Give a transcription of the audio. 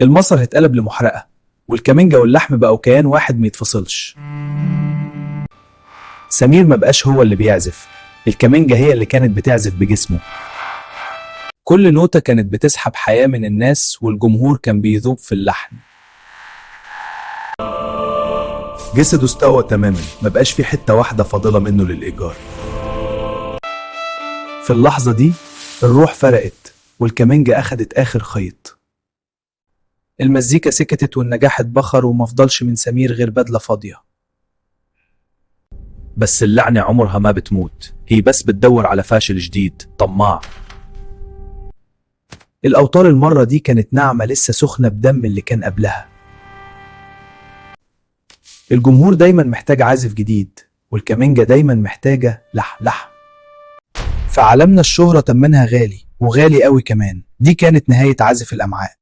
المسرح اتقلب لمحرقة، والكمنجة واللحم بقوا كيان واحد ما يتفصلش. سمير ما بقاش هو اللي بيعزف، الكمنجة هي اللي كانت بتعزف بجسمه. كل نوتة كانت بتسحب حياة من الناس، والجمهور كان بيذوب في اللحن. جسده استوى تماما، ما بقاش في حتة واحدة فاضلة منه للإيجار. في اللحظة دي الروح فرقت، والكمنجة أخدت آخر خيط. المزيكا سكتت والنجاح اتبخر، ومفضلش من سمير غير بدلة فاضية. بس اللعنة عمرها ما بتموت، هي بس بتدور على فاشل جديد طماع. الأوتار المرة دي كانت ناعمة لسه سخنة بدم اللي كان قبلها. الجمهور دايما محتاج عازف جديد، والكمنجة دايما محتاجة لحم لحم. في عالمنا الشهرة تمنها غالي، وغالي قوي كمان. دي كانت نهاية عازف الأمعاء.